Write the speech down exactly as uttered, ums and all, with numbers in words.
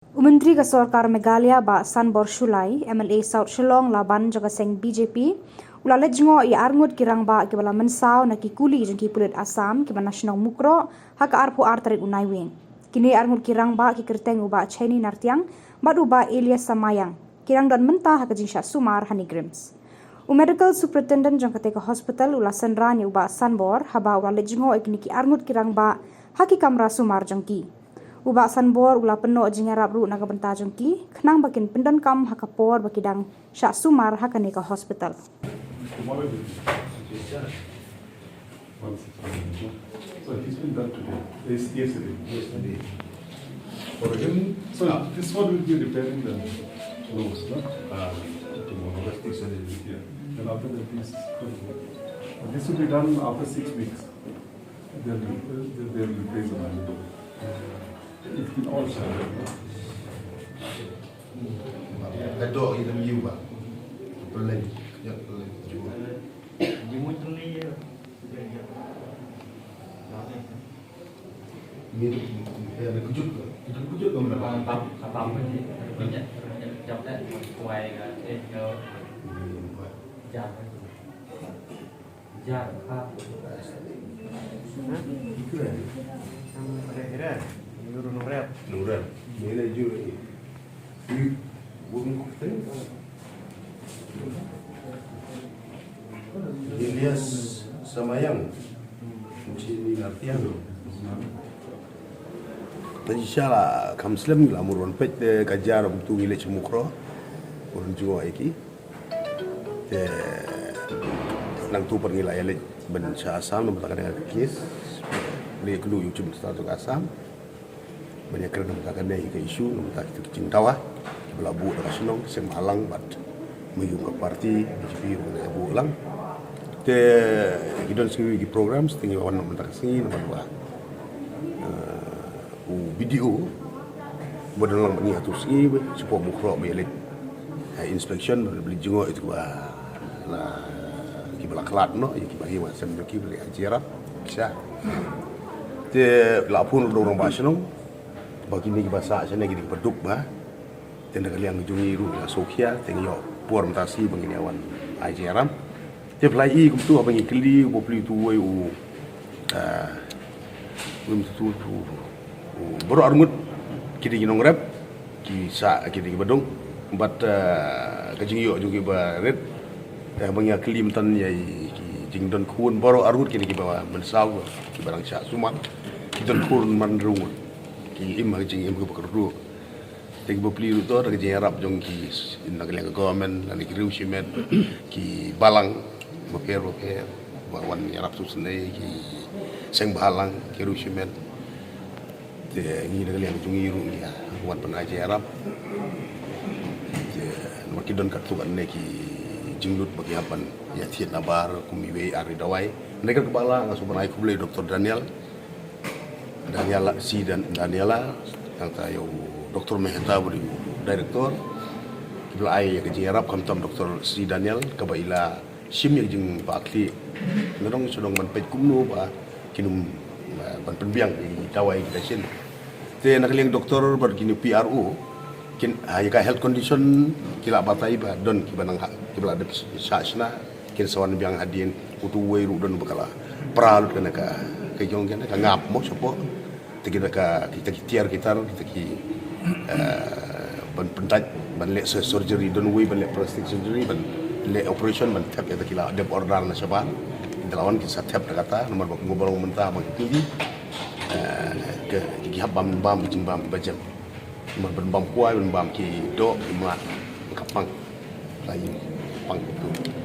U Myntri ka Sorkar Meghalaya Bah Sanbor Shullai, M L A South Shillong Laban jong ka seng B J P, u la leit jngoh ïa arngut ki rangbah kiba la mynsaw na ki kuli jong ki pulit Assam kiba na shnong Mukroh ha ka arphew ar tarik u Naiwieng. Kine arngut ki rangbah ki kyrteng u Bah Chaini Nartiang bad u Bah Elias Samayang, ki dang don mynta ha ka jingshah sumar ha NEIGRIHMS. U Medical Superintendent jong katei ka hospital u la synran ïa u Bah Sanbor haba u la leit jngoh ïa kine ki arngut ki rangbah ha ki kamra sumar jong ki. U Bah Sanbor u la pynnoh jingïarap ruh na ka bynta jong ki khnang ba kin pyndonkam ha ka por ba ki dang shah sumar ha kane ka hospital. One six nine. So he's been done today. Yes, yesterday. Yesterday. For him, so this one will be repairing the nose, no? Uh, tomorrow. Yeah. And after that, this, this will be done after six weeks. They'll, they'll, they'll replace the man. It's been all shattered, no? Ka dok ïa ka myu ba. Peleng. Ya, peleng. Ni, eh, kejut ke? Kejut, kejut ke mana? Tam, tam, tam ni. Banyak, banyak jam dah. Kuai ke, eh, ke. Jam. Jar, ha. Hah? Itu ya? Yang pada kira, nyuruh nurep. Nurep. Ni lagi. Ni, bukan kau kata ni. Elias Samayang. Mesti ni latihan tu. Tadi shala kam slem la murwan pet de kajar butu ngi leit Mukroh. Urun jua iki. Te nangtu pat ngi la ïaleit ban sha Assam namar kane ka case. Leit kyllu ïa u Chief Minister jong Assam ban ïakren namar kane ka issue namar kita ki jingdawa kiba la buh da ka shnong, seng bhalang bad ma ïum ka party B J P ruh ka buh lang. Te ki don sngi ki programs te ngi wan namar ka sngi namar ba, eh, u B D O ba don lang bad ngi ha tu sngi ba shu pom u khrok ba ïaleit, eh, inspection ba la bli jngoh ïa tu ba la kiba la khlad noh ïa kiba hi wa sem jong ki ba la jia rap sha. Te la phone ruh da u rangbah shnong ba kine kiba sah shane kine kiba duk ba. Te na ka liang jong ngi ruh la sngewkhia te ngi ïoh por mynta sngi ba ngin ïa wan ai jingïarap. Te phi la i kumtu haba ngi kylli u bapli utu uwei u, ah, uwei utu utu u baroh arngut ki dei ki nongrep ki sah ki dei kiba duk bad, ah, ka jingïoh jong ki ba rit. Te haba ngi ïa kylli mynta ïa ki jingdon khun baroh arngut ki dei kiba mynsaw kiba dang shah sumar ki don khun man rung ki im ha ka jingim kiba kyrduh. Te ki bapli ruh to da ka jingïarap jong ki na ka liang ka government lane ki riew shimet ki balang bapher bapher ba wan ïarap sngewsynei ki seng bhalang ki riew shimet. Te ngi na ka liang jong ngi ruh ngi wan ban ai jingïarap. Te namar ki don katto katne ki jinglut ba ki hap ban ïa thied nabar kum iwei ar ri dawai. Na ka liang ka balang nga sngewbha ban ai khublei Doctor Daniel Daniela, si Dan, Daniela, nangta ïa u Doctor Mehta ba dei u director. Kiba la ai ïa ka jingïarap khamtam Doctor si Daniel kaba i la shim ïa ka jingbakla. Nga dang shu dang ban peit kumno ba kin ym, eh, ban pynbiang ïa ki dawai kita shin. Te na ka liang doctor bad kine P R O kin, ha, ïa ka health condition ki la batai ba don kiba nang ha, kiba la dep shah shna. Kin sa wan biang hadien utu uwei ruh don ba ka la pra lut kane ka, ka jong kane ka ngap mo shapoh. Te kita ka, kita ki tiar ki tar, kita ki, eh, ban pyndait, ban leh sur-, surgery don uwei, ban leh plastic surgery, ban leh operation, ban thep ïa kita ki la dep order na shabar. Kita la wan ki sa thep da kata namar ba kumba long mynta ba ki pynlong, eh, ki, ki hap bam, bam jingbam ba jem. Ban, ban bam kwai, ban bam ki doh, ki mat, ka pang. Lai pang tu.